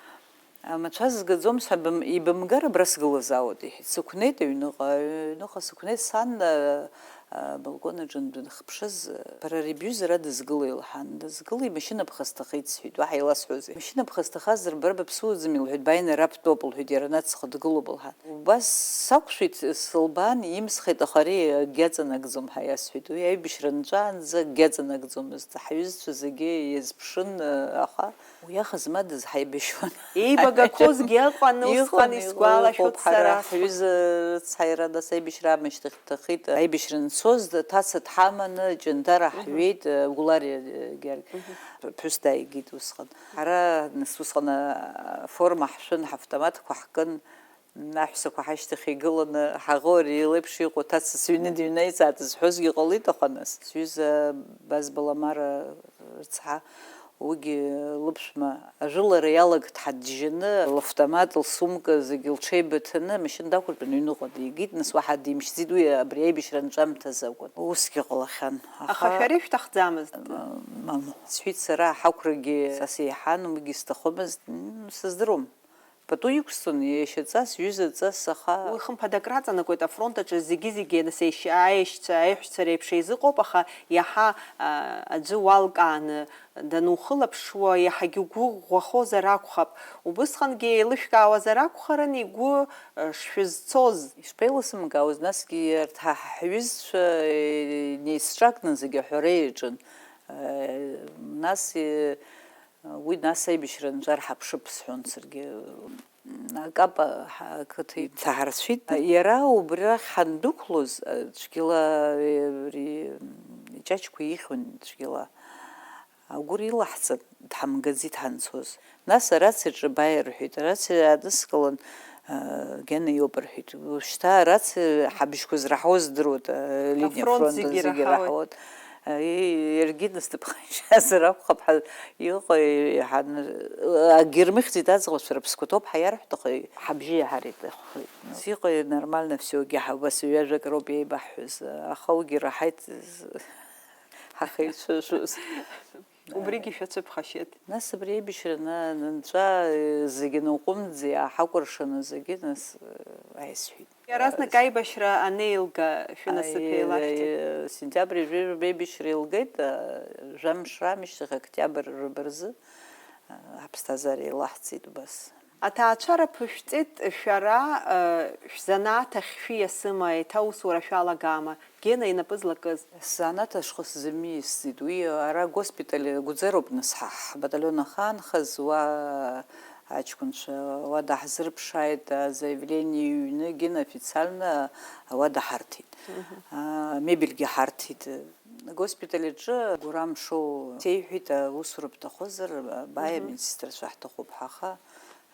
Амацәаз згаӡом сҳәа, бым-, ибымгар абра сгылазаауеит, иҳәеит. Сықәнеит аҩныҟа, аҩныҟа сықәнеит, сан, а, а, абалкон аҿы дынхыԥшыз, бара ари бҩыза ара дызгылеи лҳәан, дызгылеи, машьына ԥха сҭахеит сҳәеит, уаҳа иласҳәозеи? Машьына ԥха сҭахазар, бара баԥсуаӡами лҳәеит, бааины ара бтәоуп лҳәеит, иара анаҵ схы дгылоуп лҳәан. Убас сақәшәеит, сылбаан, имсхит, аха ари акгьы аҵанакӡом ҳәа иасҳәеит. Уи аибашьра нҵәаанӡа акгьы аҵанакӡомызт. Ҳҩызцәа зегьы иазԥшын, аха уи аха змадаз ҳаибашьуан. Еибагақәозгьы ыҟан усҟан, иҟан, исгәалашәоит иҟоуп, ҳара сара. Ҳҩыза рыцҳаира, нас аибашьра аамышьҭахь дҭахеит. Аибашьра анцоз, ҭаца дҳаманы Ҷандара ҳҩеит, Гәлариа Георги. Мгм. Ԥҳәыс дааигеит усҟан. Ҳара, нас, усҟан аформа ҳшәын, ҳавтоматқәа ҳкын. Аҳәсақәа ҳашьҭахь игыланы ҳаӷоу ари леиԥш иҟоу ҭаца сыҩны дыҩнаиҵааит зҳәозгьы ҟалеит, аха нас сҩыза Баз Баламара рыцҳа, уигьы лыԥшәма ажәылара иалагт ҳа дџьаны, лавтомат, лсумка зегьы лҽеибыҭаны амашьына дақәыртәаны аҩныҟа дигеит, нас уаҳа димшьӡеит, уи абри аибашьра анҵәамҭазы акәын. Усгьы ҟалахьан. Аха шәара ишәҭахӡамызт? Мамоу, сҳәеит сара, ҳақәрагьы са сеиҳан, уигьы сҭахымызт, м, сыздыруам. Пату иқәсҵон, иашьаҵас, ҩызаҵас, аха. Уи хымԥада акраҵанакуеит, афронт аҿы зегьы-зегьы, нас, еишь-, аешьцәа, аиҳәшьцәа реиԥш еизыҟоуп, аха иаҳа, а, аӡәы уалкааны данухылаԥшуа, иаҳагьы угәы ӷәӷәахозар акәхап. Убысҟангьы еилышәкаауазар акәхарын игәы, а, шшәызцоз. Ишԥеилысымкаауаз, насгьы арҭ ҳа, ҳ-, ҳҩызцәа, е, неизҿакны зегьы аҳәара иаҿын. Е, нас, е, Уи нас аибашьра анҵәар ҳаԥшып, сҳәон саргьы. Акапа ҳа-, ақыҭа иҭаҳарцәит. Иара убрахь ҳандәықәлоз, цәгьала, ари, иҷаҷқәа ихьуан цәгьала. Агәыр илаҳҵан, дҳамгаӡеит ҳанцоз. Нас арациаҿы бааи рҳәеит, арациа ааныскылан, Гена иоуп рҳәеит. Уажәшьҭа арациа ҳабжьқәа зраҳауаз здыруеит, алиниа афронт, афронт зегьы зегьы раҳауеит. Раҳауеит. Иаргьы днасҭыԥхашьазар акәхап, ҳа-, иҟои, ҳан-, агьырмыхьӡеит аӡӷабцәа рыԥсқәа ҭоуп ҳәа иарҳәт, аха ҳабжьы иаҳареит. Иҟои, нормально всё, егьа ҳа-, убас ҩажәак роуп иеибаҳҳәаз, аха уигьы раҳаит, ҳахеицәажәоз. Убригьы шәацәыԥхашьеит. Нас абри аибашьра на-, нанҵәа, э, зегьы наҟәымҵӡа иааҳакәыршаны зегьы нас, э, аисҳәеит. Иаразнак аибашьра анеилга шәынасыԥ еилашәҵеит. Аи-, сентиабр ҩажәи жәаба аибашьра еилгеит, э, жәамш раамышьҭахь октиабр рыба рзы, э, ҳаԥсҭазаара еилаҳҵеит убас. Аҭаацәара ԥышәҵеит шәара, э, шәзанааҭ ахь шәиасыма, еиҭа аусура шәалагама? Гена инапы злакыз. Сзанааҭ ашхәа сзымиасӡеит. Уи ара госпиталь Гәӡероуп нас ҳа ҳбаталион ахаанхаз, уа аҷкәынцәа уа даҳзырԥшааит, азаявление ҩны, Гена официально уа даҳарҭеит. А, мебельгьы ҳарҭеит. Госпиталь аҿы Гурам Шоу сеиҳәеит, аусура бҭахозар, абаи, Мгм. Амедсестрацәа ҳҭахуп ҳаха.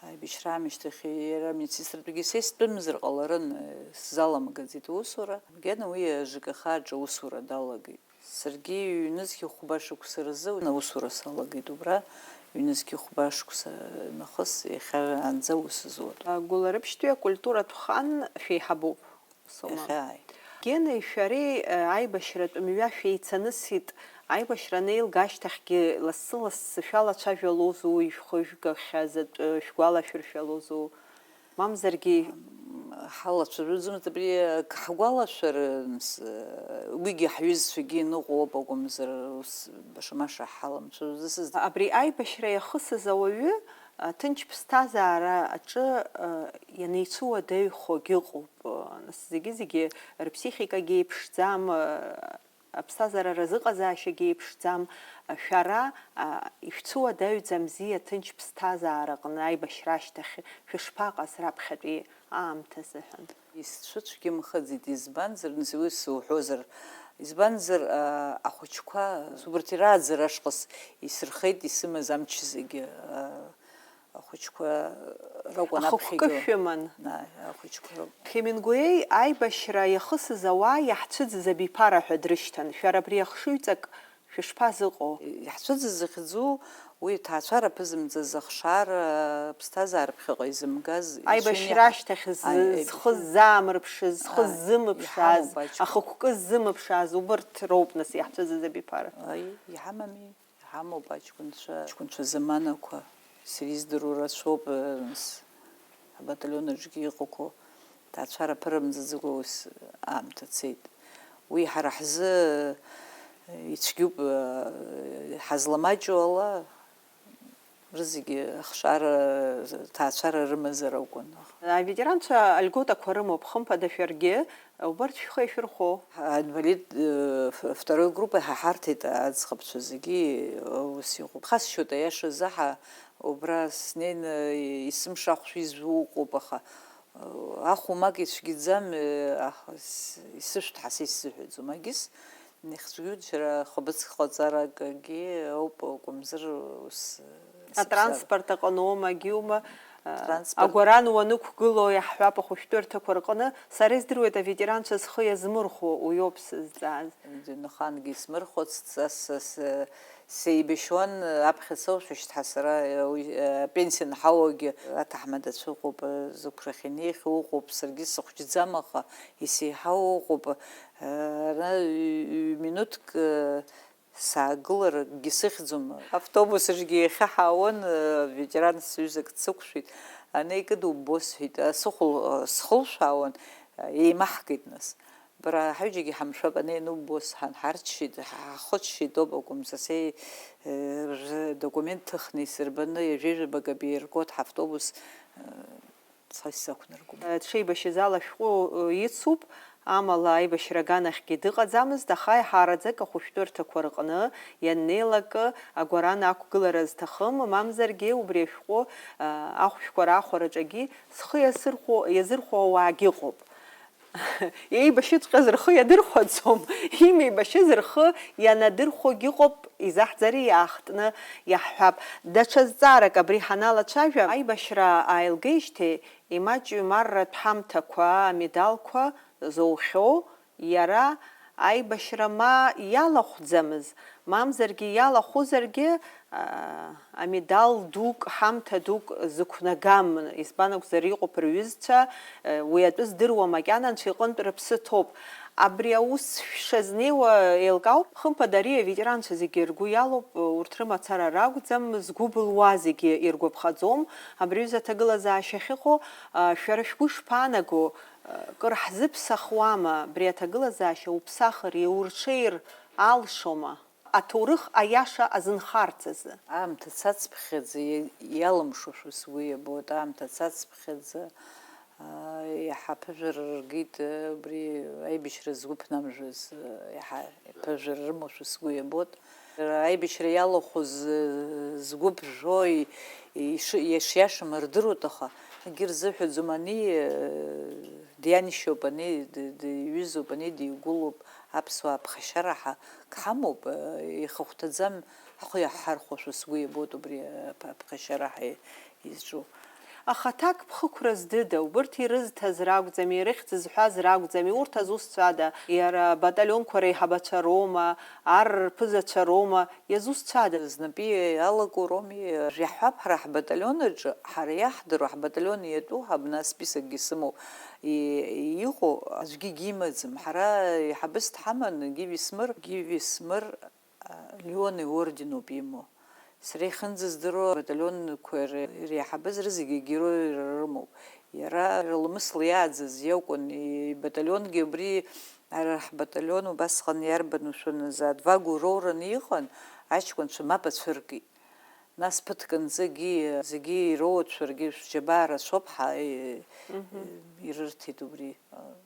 Аибашьра аамышьҭахь иара амедсестратәгьы са истәымзар ҟаларын, сзаламгаӡеит аусура. Макьана уи ЖКХ аҿы аусура далагеит. Саргьы ҩнызқь хәба шықәса рзы аусура салагеит убра, ҩнызқь хәба шықәса нахыс иахьаанӡа аус зуеит. Гәыларыԥшьтәи акультуратә хан шәеиҳабуп. Сома. Иахьа, ааи. Генеи шәареи, э, аибашьратә мҩа шәеицанысит, аибашьра анеилга ашьҭахьгьы лассы-лассы шәалацәажәалозу, ишәхыжәгахьаз атәы шәгәалашәыршәалозу? Мамзаргьы. Ҳалацәажәаӡомызт, абри акы ҳгәалашәарымз, уигьы ҳҩызцәагьы иныҟәоуп акәымзар, ус баша-маша ҳаламцәажәаӡацызт. Абри аибашьра иахысыз ауаҩы, а, ҭынч ԥсҭазаара аҿы, а, ианеицәыуадаҩхогь ыҟоуп. Нас зегьы-зегьы рыԥсихикагьы еиԥшӡам, аԥсҭазаара разыҟазаашьагьы еиԥшӡам, шәара, а, ишәцәыуадаҩӡамзи аҭынч ԥсҭазаараҟны аибашьра ашьҭахь шәышԥаҟаз раԥхьатәи аамҭазыҳәан? Исцәыцәгьамхаӡеит, избанзар, нас уи сыуҳәозар, избанзар, а, ахәыҷқәа, убарҭ ирааӡара ашҟа с-, исырхеит исымаз амч зегьы, а, Ахәыҷқәа ракәын. Ахықәкы аԥхьагьы шәыман. Ааи, ахәыҷқәа ракәын. Хемингуеи аибашьра иахысыз ауаа иаҳцәыӡыз абиԥара ҳәа дрышьҭан. Шәара абри ахшыҩҵак шәышԥазыҟоу? Иаҳцәыӡыз захьӡу, уи аҭаацәара ԥызымҵаз ахшара, ԥсҭазаара ԥхьаҟа изымгаз, Аибашьра ишыни-, ашьҭахь зы-, Ааи, зхы аибашьра. Ззаамырԥшыз, зхы Ааи, ззымыԥшааз, иҳамоуп аҷкәын. Ахықәкы ззымыԥшааз, убырҭ роуп нас иаҳцәыӡыз абиԥара. Аи, иҳамами. Иҳамоуп аҷкәынцәа, аҷкәынцәа заманақәа, сара издыруа рацәоуп, э, с-, абаталион аҿгьы иҟақәоу, ҭаацәара ԥырымҵаӡакәа ус аамҭа цеит. Уи ҳара ҳзы, э, ицәгьоуп, э, ҳазламаҷу ала, рызегьы ахшара, ҭаацәара рымазар акәын. Аветеранцәа альготақәа рымоуп, хымԥада шәаргьы, Убарҭ шәхы иашәырхәо. Аинвалид, э, ф-, второй группа иҳаҳарҭеит аӡӷабцәа зегьы, э, ус иҟоуп. Хасшьоит, аиаша заҳа, убра снеины исымшахәшәа изжәу ыҟоуп, аха, э, ахәмак ицәгьаӡам, э, аха с-, исышәҭ ҳәа са исзыҳәаӡом. Агьыс, ихцәгьоу џьара хәыбыцк ҟаҵаракгьы ауп, акәымзар ус, э, Атранспорт аҟноума, агьиума, Транспорт. Агәаран уанықәгыло иаҳҳәап ахәышәтәырҭақәа рҟны, сара издыруеит аветеранцәа зхы иазмырхәо, уиоуп сызҵааз. Ҩнахангьы исмырхәацт, са, са, са, сеибашьуан, аԥхьа соушәа шьҭа сара, уи, апенсиа анҳауагьы аҭаҳмадацәа ыҟоуп, зықәрахь инеихьоу ыҟоуп, саргьы сыхәҷӡам, аха исеиҳау ыҟоуп, ара ҩ-, ҩ-, минуҭк, Саагылар акгьы сыхьӡом. Автобус аҿгьы иахьаҳаауан, э, ветеран сҩызак дсықәшәеит. Ана икыдумбо сҳәеит, а, сыхәл-, э, схылшәаауан, э, еимаҳкит нас. Бара ҳаҩыџьагьы ҳамшәап, ана иануббо сҳәан, ҳарччеит, ҳахыччеит ауп акәымзар, сеи-, э, рдокумент ҭыхны исырбаны, ҩажәеи жәабага беиркот ҳавтобус, э, Схы исзақәнаргом. Дшеибашьыз ала шәҟәы ицуп, амала аибашьра аганахьгьы дыҟаӡамызт, аха еиҳараӡак ахәышәтәырҭақәа рҟны ианнеилак агәаран ақәгылара зҭахым, мамзаргьы убри ашәҟәы ахәшәқәа раахәараҿагьы зхы иасырхәо, иазырхәо ауаагьы ыҟоуп. Еибашьыҵәҟьаз рхы иадырхәаӡом, имеибашьыз рхы ианадырхәогь ыҟоуп, изаҳӡари иаахтны иаҳҳәап. Даҽа зҵаарак абри ҳаналацәажәа, аибашьра ааилгеижьҭеи имаҷҩым арратә ҳамҭақәа, амедалқәа зоухьоу иара аибашьра ма иалахәӡамыз, мамзаргьы иалахәызаргьы, аа, амедал дук, ҳамҭа дук зықәнагам, избан акәзар, иҟоуп рҩызцәа, уи атәы здыруа макьана анцәа иҟынтә рыԥсы ҭоуп. Абри аус шәшазнеиуа еилкаауп, хымԥада, ари аветеранцәа зегьы ргәы иалоуп, Урҭ рымацара ракәӡам, згәы былуа зегьы иргәаԥхаӡом. Абри аҩыза аҭагылазаашьа ахьыҟоу, а, шәара шәгәы шԥаанаго, а, кыр ҳзыԥсахуама абри аҭагылазаашьа уԥсахыр, иурҽеир алшома? Аҭоурых аиаша азынхарц азы. Аамҭа цацԥхьаӡа иа-, иалымшошәа сгәы иабоит, аамҭа цацԥхьаӡа, аа, иаҳа аԥыжәара ргеит, убри аибашьра згәы ԥнамжәаз, иаҳа аԥыжәара рымоушәа сгәы иабоит. Аибашьра иалахәыз, згәы ԥжәо, и-, иши-, ишиашам рдыруеит, аха акгьы рзыҳәаӡом, ани, дианшьоуп, ани д-, диҩызоуп, ани дигәылоуп, аԥсуаа ԥхашьараҳа ҳамоуп, ихахәҭаӡам ҳхы иаҳҳархәошәа сгәы иабоит убри аԥ-, аԥхашьараҳа изҿу. Аха аҭакԥхықәра здыда, убырҭ ирызҭаз ракәӡами, ирыхьӡ зҳәаз ракәӡами, урҭ азусҭцәада, иара абаталионқәа реиҳабацәа роума, ар рԥызацәа роума, иазусҭцәада? Знапы иалаку роуми, иаҳҳәап, ҳара ҳбаталион аҿы, ҳара иаҳдыруа, ҳбаталион иатәу, абна списокгьы сымоуп, и-, иҟоу аӡәгьы егьимаӡам. Ҳара еиҳабыс дҳаман, Гиви Смыр, Гиви Смыр, а, Леон иорденоуп имоу. Сара ихьынӡаздыруа, абаталионқәа ре-, иреиҳабыз рызегьы героира рымоуп. Иара рыламысла иааӡаз иакәын, ибаталионгьы абри, ара ҳбаталион убасҟан иарбану шәаныз, адвагу роураны иҟан, аҷкәынцәа мап ацәыркит. Нас ԥыҭк анӡагьы зегьы ироуеит, шәаргьы шәџьабаа рацәоуп, ҳа, и-, Мгм. ирырҭеит убри,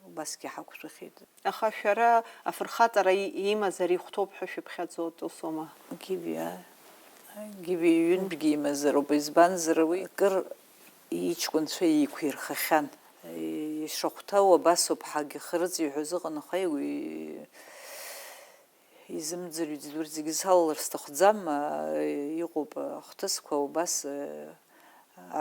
убасгьы ҳақәшәахьеит. Аха шәара афырхаҵара и-, имазар ихәҭоуп ҳәа шәыԥхьаӡоит, усоума? Гиви, аа. Гиви ҩынтәгьы имазароуп, избанзар, уи акыр иҷкәынцәа еиқәирхахьан. Ишахәҭоу абасоуп, ҳагьхы рыҵыҩҳәоз ыҟан, аха игәы изымӡырҩӡеит, урҭ зегьы салалар сҭахӡам, аа, иҟоуп ахҭысқәа убас, аа,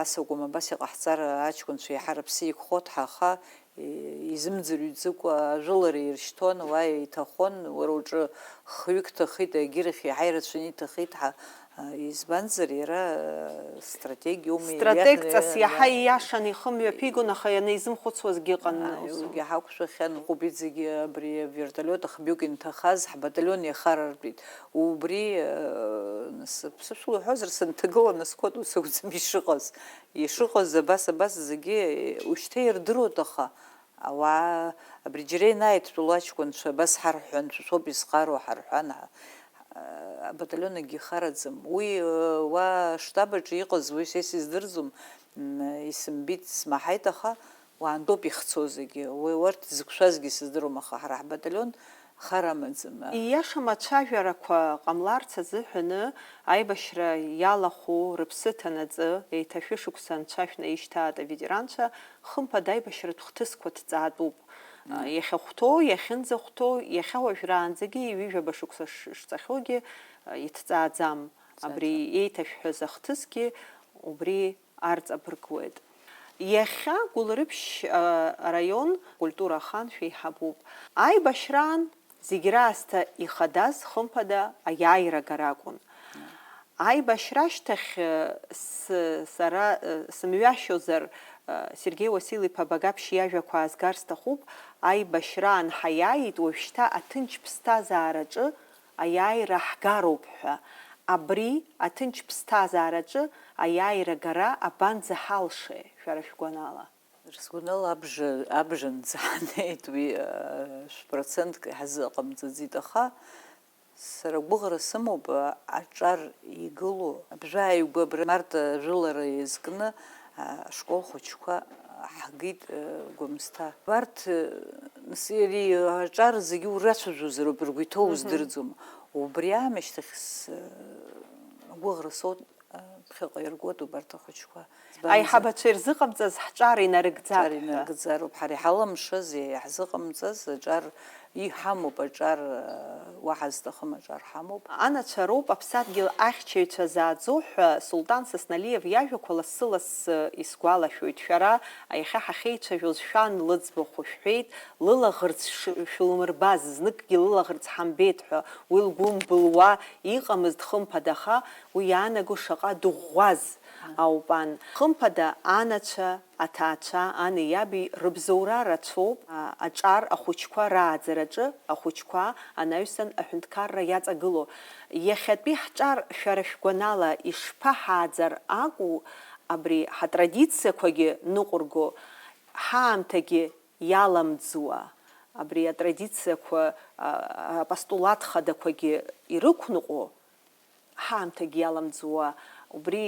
Ас акәым, абас иҟаҳҵар, аҷкәынцәа иаҳа рыԥсы еиқәхоит ҳәа, аха, и-, изымӡырҩӡыкәа ажәылара иршьҭуан, уа иҭахон, уара уҿы хҩык ҭахеит, егьирахь иаҳа ирацәаны иҭахеит ҳәа, а, избанзар, иара, а, стратегиоума, Стратегҵас ииашаны, иаҳа ииашаны ихы мҩаԥигон, аха ианизымхәыцуазгьы ыҟан, а, ус. Уигьы ҳақәшәахьан, ҟәыбид зегьы абри авертолиот ахбҩык инҭахаз ҳбаталион иахарартәит. Убри, э, нас, ԥсышәала уҳәозар, сынҭагыланы сқәа ду сықәӡам ишыҟаз. Ишыҟаз абас, абас зегьы, э, ушьҭа ирдыруеит, аха ауаа абри џьара ианааидтәалоу аҷкәынцәа абас ҳарҳәон, шәа шәоуп изхароу, ҳарҳәан, ҳа-, э, абаталион акгьы ихараӡам. Уи, э, уа аштаб аҿы иҟаз, уи са исыздырӡом, м, исымбеит, смаҳаит, аха Уаантәоуп ихцо зегьы, уи урҭ зықәшәазгьы сыздыруам, аха ҳара ҳбаталион хар амаӡам. Ииашам ацәажәарақәа ҟамларц азыҳәаны аибашьра иалахәу рыԥсы ҭанаҵы, еиҭа шәышықәса анцәа шәнаишьҭааит аветеранцәа, хымԥада аибашьратә хҭысқәа ҭҵаатәуп. Мм. Иахьахәҭоу, иахьынӡахәҭоу, иахьа уажәраанӡагьы ҩажәаба шықәса ш-, шҵахьоугьы, иҭҵааӡам. Абри Ҭҵааӡам. Еиҭашәҳәаз ахҭысгьы убри арҵабыргуеит. Иахьа Гәылрыԥшь, а, араион культура аханшә еиҳабуп. Аибашьраан зегь раасҭа ихадаз, хымԥада, аиааира агара акәын. Аибашьра ашьҭахь, э, с-, сара, э, сымҩашьозар, э, Сергеи Уасил-иԥа Багаԥшь иажәақәа аазгар сҭахуп, аибашьраан ҳаиааит, уажәшьҭа аҭынч ԥсҭазаараҿы аиааира ҳгароуп ҳәа, абри аҭынч ԥсҭазаараҿы аиааира агара абанӡаҳалшеи, шәара шәгәанала? Сгәанала абжа, абжанӡа ҳанеит уи, а, шә-процентк иҳазыҟамҵаӡеит, аха сара агәыӷра сымоуп, а, аҿар игылоу, абжа ааигәа абра Марта ажәылара иазкны, а, ашкол хәыҷқәа ҳгеит, а, Гәымсҭа. Убарҭ, а, нас иара аҿар зегьы урацәажәозароуп, ргәы иҭоу Мгм. уздырӡом. Убри аамышьҭахь с-, агәыӷра соуп, а, ԥхьаҟа иргоит убарҭ ахәыҷқәа. Избанзар? Аиҳабацәа ирзыҟамҵаз ҳҿар инарыгӡап Аҿар ҳәа. Инарыгӡароуп. Ҳара иҳалымшаз, иаҳзыҟамҵаз аҿар иҳамоуп, аҿар, а, уаҳа зҭахым аҿар ҳамоуп. Анацәа роуп аԥсадгьыл ахьчаҩцәа зааӡо ҳәа Султан Сасналиев иажәақәа лассы-лассы исгәалашәоит. Шәара иахьа ҳахьеицәажәоз шәан лыӡбахә шәҳәеит, лылаӷырӡ ш-, шәылмырбаз, зныкгьы лылаӷырӡ ҳамбеит ҳәа уи лгәы мбылуа иҟамызт, хымԥада, аха уи иаанаго шаҟа дыӷәӷәаз. Аупан. Хымԥада, анацәа, аҭаацәа, ани иаби рыбзоура рацәоуп, а, аҿар ахәыҷқәа рааӡараҿы, ахәыҷқәа анаҩсан аҳәынҭқарра иаҵагылоу. Иахьатәи ҳҿар шәара шәгәанала ишԥаҳааӡар акәу, абри ҳатрадициақәагьы ныҟәырго, ҳаамҭагьы иаламӡуа, абри атрадициақәа, а, апостулат хадақәагьы ирықәныҟәо, ҳаамҭагьы иаламӡуа, убри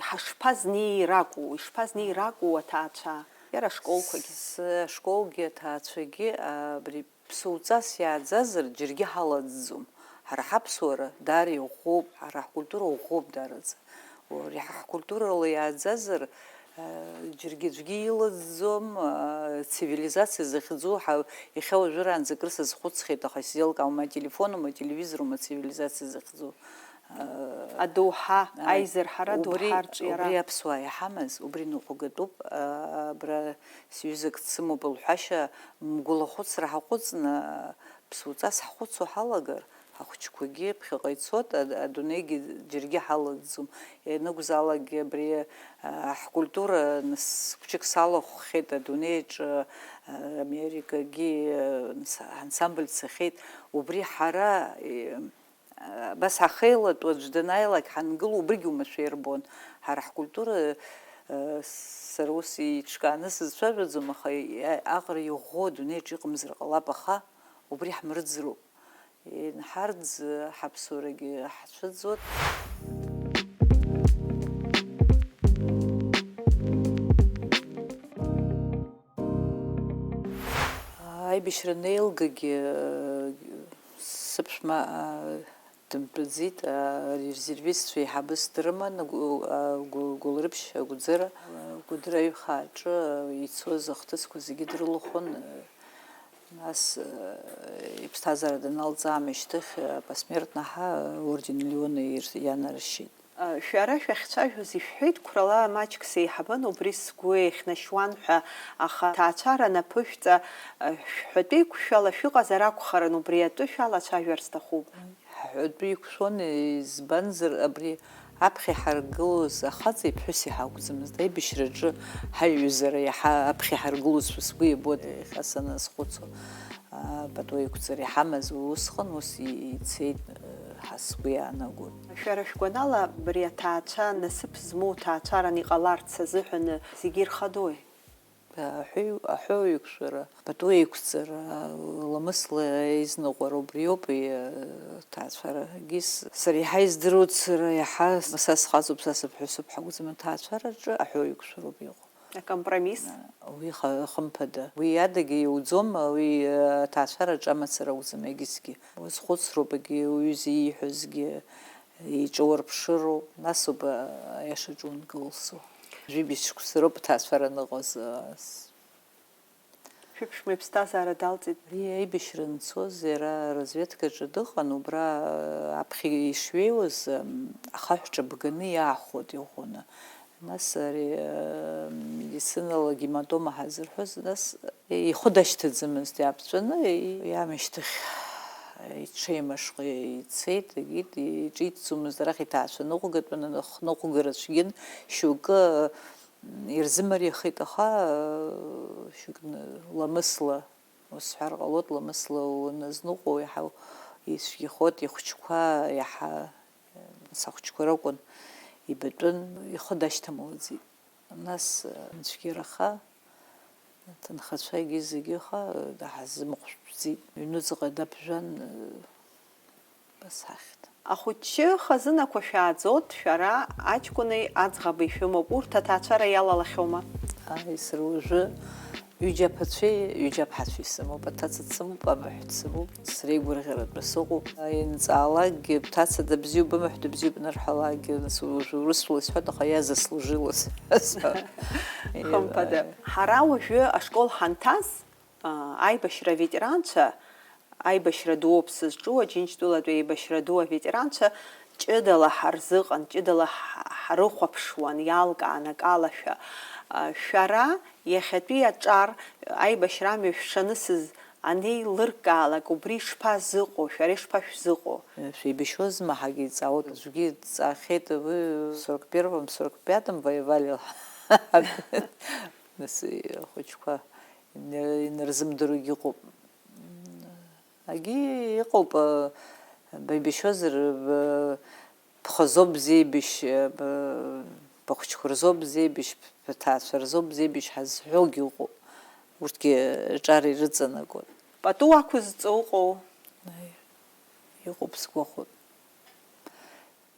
ҳашԥазнеи ракәу, ишԥазнеи ракәу аҭаацәа, иара ашколқәагьы? С-, ашколгьы, аҭаацәагьы, а, абри ԥсуҵас иааӡазар, џьаргьы ҳалаӡӡом. Ҳара ҳаԥсуара даара иӷәӷәоуп, ҳара ҳкультура ӷәӷәоуп даараӡа. Уи ҳа-, ҳкультурала иааӡазар, э, џьаргьы аӡәгьы илаӡӡом, э, цивилизациа захьӡу, ҳа-, иахьа уажәраанӡа акыр сазхәыцхьеит, аха исзеилкаауам, ателефонума, ателевизорума цивилизациа захьӡу. Э, Адоуҳа, ааи, аизырҳара убри, адоуҳа арҿиара. Убри аԥсуаа иҳамаз, убри ныҟәгатәуп, э, абра сҩызак дсымоуп лҳәашьа, мгәыла ахәыцра ҳаҟәыҵны, ԥсуҵас ҳхәыцуа ҳалагар, ҳахәыҷқәагьы ԥхьаҟа ицоит, ад-, адунеигьы џьаргьы ҳалаӡӡом. Ианакәзаалакгьы абри, а, ҳкультура нас хәҷык салахәхеит адунеиаҿы, а, Америкагьы, а, нас ансамбль цахьеит. Убри ҳара, е, а, абас ҳахеилатәоу аӡә данааилак ҳангыло, убригь уамашәа ирбон. Ҳара ҳкультура, а, сара ус иҿкааны сызцәажәаӡом, аха и-, аҟара иӷәӷәоу адунеиаҿ иҟамзар ҟалап, аха убри ҳмырӡроуп. Инҳарӡ ҳаԥсуарагьы ҳцәыӡуеит. Аибашьра анеилгагьы сыԥшәма, а, дымтәаӡеит, а, арезервистцәа еиҳабыс дрыман, агәы-, а, гәы-, Гәылрыԥшь агәӡара, а, Гәыдра аҩхааҿы, а, ицоз ахҭысқәа зегьы дрылахәын, а, Нас, э, иԥсҭазаара даналҵ аамышьҭахь, э, посмертно ҳа, э, орден Леона ир-, ианаршьеит. Э, шәара шәахьцәажәоз ишәҳәеит, қәрала маҷк сеиҳабын, убри сгәы еихьнашьуан ҳәа, аха ҭаацәара анаԥышәҵа, э, шәҳәатәеиқәшәала шәыҟазар акәхарын, убри атәы шәалацәажәар сҭахуп. Ҳҳәатәы иқәшәон, избанзар, абри аԥхьа иҳаргылоз ахаҵеи ԥҳәыси ҳакәӡамызт. Аибашьраҿы ҳаиҩызара иаҳа аԥхьа иҳаргылозшәа сгәы иабоит, иахьа саназхәыцуа. А, пату еиқәҵара иҳамаз усҟан, ус и-, ицеит, ҳәа сгәы иаанагоит. Шәара шәгәанала, абри аҭаацәа, насыԥ змоу ҭаацәаран иҟаларц азыҳәан зегьы ирхадои? Аҳәеи-, аҳәоу еиқәшәара, пату еиқәҵара, ламысла изныҟәара убриоуп, и-, ҭаацәарагьы с-, сара иаҳа издыруеит, сара иаҳа са схаҵоуп, са сыԥҳәысуп ҳакәӡам аҭаацәараҿы, аҳәоу еиқәшәароуп иҟоу. Акомпромисс? Уи ха-, хымԥада. Уи адагьы иуӡом, уи, э, аҭаацәараҿы амацара акәӡам егьысгьы. Уазхәыцроуп, егьи уҩыза ииҳәозгьы. Иҿоурԥшыроуп, нас ауп, а, аиашаҿы ункылсуа. Жәибжь шықәса роуп аҭаацәара аныҟаз, а, с-, Шәыԥшәма иԥсҭазаара далҵит. Ари аибашьра анцоз иара разведкаҿы дыҟан, убра, а, аԥхьа ишҩеиуаз, ам, ахаҳә ҿабганы иаахәот иӷәӷәаны. Нас ари, а, медицинала гематома ҳазырҳәоз, нас Ихы дашьҭаӡамызт, иааԥҵәаны иамышьҭахь иҽеимашҟа ицеит, егьит, иҿиҭӡомызт, арахь иҭаацәа ныҟәгатәын, аныҟәгара цәгьан, шьоукы ирзымариахеит, аха шьоукы ламысла, усҳәар ҟалоит, ламысла уназныҟәо иаҳа ицәгьахоит, ихәыҷқәа иаҳа, нас ахәыҷқәа ракәын, ибатәын, ихы дашьҭамлаӡеит. Нас, э, ацәгьараха, аҭынхацәагьы зегьы ха, даҳзымҟәшәӡеит. Ҩнуҵаҟа даԥжәан, э, басахьт. Ахәыҷы хазынақәа шәааӡоит, шәара аҷкәыни аӡӷаби шәымоуп, урҭ аҭаацәара иалалахьоума? Ааи, сара уажәы ҩыџьа аԥацәеи ҩыџьа аԥҳацәеи сымоуп, аҭаца дсымоуп, амаҳә дсымоуп. Среигәырӷьаратәы сыҟоуп. Ианҵаалакгьы, бҭаца дабзиоуп, бымаҳә дабзиоуп анырҳәалакгьы, нас уажәы урысла исҳәоит, аха я заслужилось. Хымԥада. Ҳара уажәы ашкол ҳанҭаз, а, аибашьра аветеранцәа, аибашьра дууп сызҿу, Аџьынџьтәылатәи аибашьра ду аветеранцәа ҷыдала ҳарзыҟан, ҷыдала ҳ-, ҳрыхәаԥшуан, иалкаан акалашәа. А, шәара Иахьатәи аҿар, аибашьра амҩа шәшанысыз Анеилыркаалак, убри ишԥазыҟоу, шәара ишԥашәзыҟоу? Шәеибашьуазма ҳәагьы иҵаауеит, аӡәгьы дҵаахьеит, уи сорок первом, сорок пятом воевали ҳәа. Нас ахәыҷқәа инарзымдыруагьы ыҟоуп. Агьы ыҟоуп, беибашьуазар, бхазоуп бзеибашь, бхәыҷқәа рзоуп бзеибашь, бҭаацәа рзоуп бзеибашь ҳазҳәогьы ыҟоуп. Урҭгьы ҿар ирыҵанакуеит. Пату ақәызҵо ыҟоу? Иҟоуп, сгәахәуеит.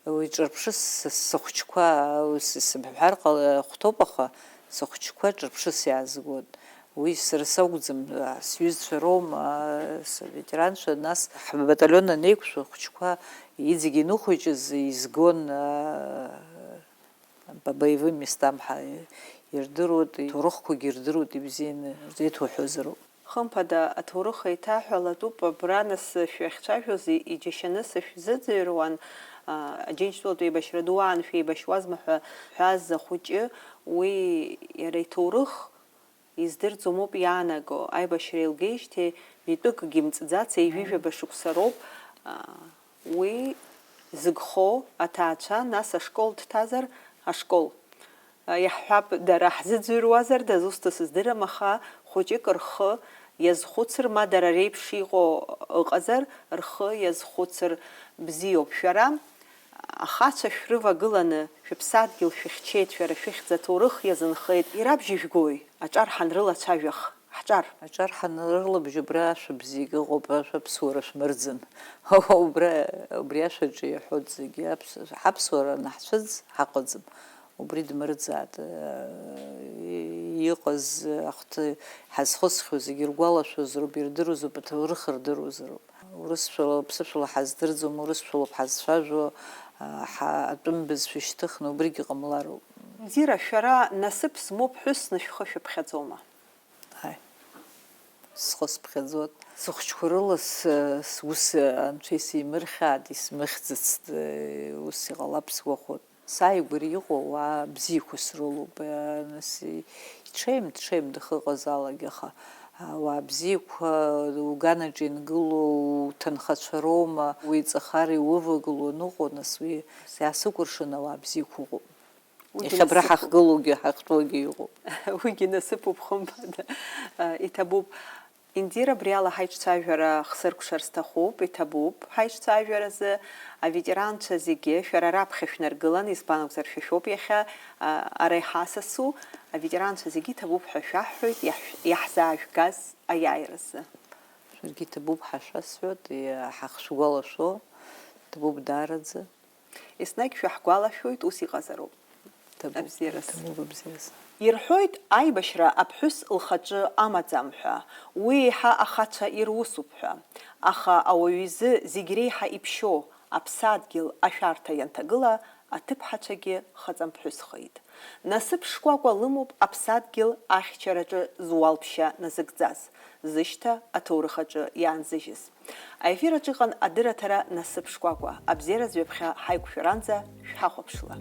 Уи ҿырԥшыс сыхәҷқәа, ус исымҳәар ҟала-, хәҭоуп, аха сыхәҷқәа ҿырԥшыс иаазгоит. Уи сара сакәӡам, сҩызцәа роума, светеранцәа, нас ҳбаталион анеиқәшәа ахәҷқәа иҵегь инықәыҷыз изгон, а, по боевым местам ҳа ирдыруеит, иҭоурыхқәагьы ирдыруеит ибзианы, рзеиҭоуҳәозароуп. Хымԥада, аҭоурых еиҭаҳәалатәуп, абра нас шәахьцәажәоз иџьашьаны сышәзыӡырҩуан, а, Аџьынџьтәылатә еибашьра ду аан шәеибашьуазма ҳәа ҳәаз ахәыҷы, уи иара иҭоурых издырӡомоуп иаанаго, аибашьра еилгеижьҭеи митәыкгьы мҵӡац, ҩажәижәаба шықәса роуп, а, уи зыгхо аҭаацәа, нас ашкол дҭазар, ашкол. Иаҳҳәап, дара ҳзыӡырҩуазар дызусҭа сыздырам, аха хәыҷык рхы иазхәыцыр, ма дара реиԥш иҟоу ыҟазар, рхы иазхәыцыр бзиоуп. Шәара, ахацәа шәрывагыланы, шәыԥсадгьыл шәыхьчеит, шәара шәыхьӡ аҭоурых иазынхеит. Иара бжьы жәгои, аҿар ҳанрылацәажәах, ҳҿар? Аҿар ҳанрылабжьо абра ашәа бзиагьы ыҟоуп, ашәа аԥсуара шәмырӡын. Убра, убри ашәаҿы иаҳәоит зегьы, аԥс-, ҳаԥсуара анаҳцәыӡ ҳаҟаӡам. Убри дмырӡааит. Иҟаз ахҭы ҳазхысхьоу зегьы иргәалашәозароуп, ирдыруазароуп, аҭоурых рдыруазароуп. Урысшәала, ԥсышәала ҳаздырӡом, урысшәалоуп ҳазцәажәо, ҳа-, атәым бызшәа шьҭыхны убригьы ҟамлароуп. Индира, шәара насыԥ змоу ԥҳәысны шәхы шәыԥхьаӡома? Ҳаи, схы сыԥхьаӡоит. Сыхәҷқәа рыла с-, сус анцәа исимырхьааит, исмыхьӡацт, ус иҟалап сгәахәуеит. Сааигәара иҟоу ауаа бзиақәа срылоуп, нас иҽеим, дҽеим дахыҟазаалак, аха ауаа бзиақәа уганаҿ ингылоу уҭынхацәа роума, уеиҵахар иувагылоу аныҟоу, нас уи иаасыкәыршаны ауаа бзиақәа ыҟоуп. Уигьы Иахьа абра насыԥуп. Ҳахьгылоугьы ҳахьтәоугьы иҟоуп. Уигьы насыԥуп, хымԥада. Иҭабуп. Индира, абриала ҳаиҿцәажәара хсыркәшар сҭахуп, иҭабуп ҳаиҿцәажәаразы. Аветеранцәа зегьы шәара раԥхьа шәнаргылан, избан акәзар, шәа шәоуп иахьа, а, ара иҳасасу. Аветеранцәа зегьы иҭабуп ҳәа шәаҳҳәоит иаҳ-, иаҳзаажәгаз аиааиразы. Шәаргьы иҭабуп ҳәа шәасҳәоит, иа-, ҳахшәгәалашәо, иҭабуп даараӡа. Еснагь шәаҳгәалашәоит, ус иҟазароуп. Ҭабуп, Абзиараз. Ҭабуп абзиараз. Ирҳәоит, аибашьра аԥҳәыс лхаҿы амаӡам ҳәа, уи еиҳа ахацәа ирусуп ҳәа. Аха ауаҩы изы зегь реиҳа иԥшьоу, аԥсадгьыл ашәарҭа ианҭагыла, аҭыԥҳацәагьы хаҵамԥҳәысхеит. Насыԥ шкәакәа лымоуп аԥсадгьыл ахьчараҿы зуалԥшьа назыгӡаз, зышьҭа аҭоурых аҿы иаанзыжьыз. Аефир аҿы ыҟан адырраҭара Насыԥ шкәакәа. Абзиаразы ҩаԥхьа ҳаиқәшәаранӡа шәҳахәаԥшла.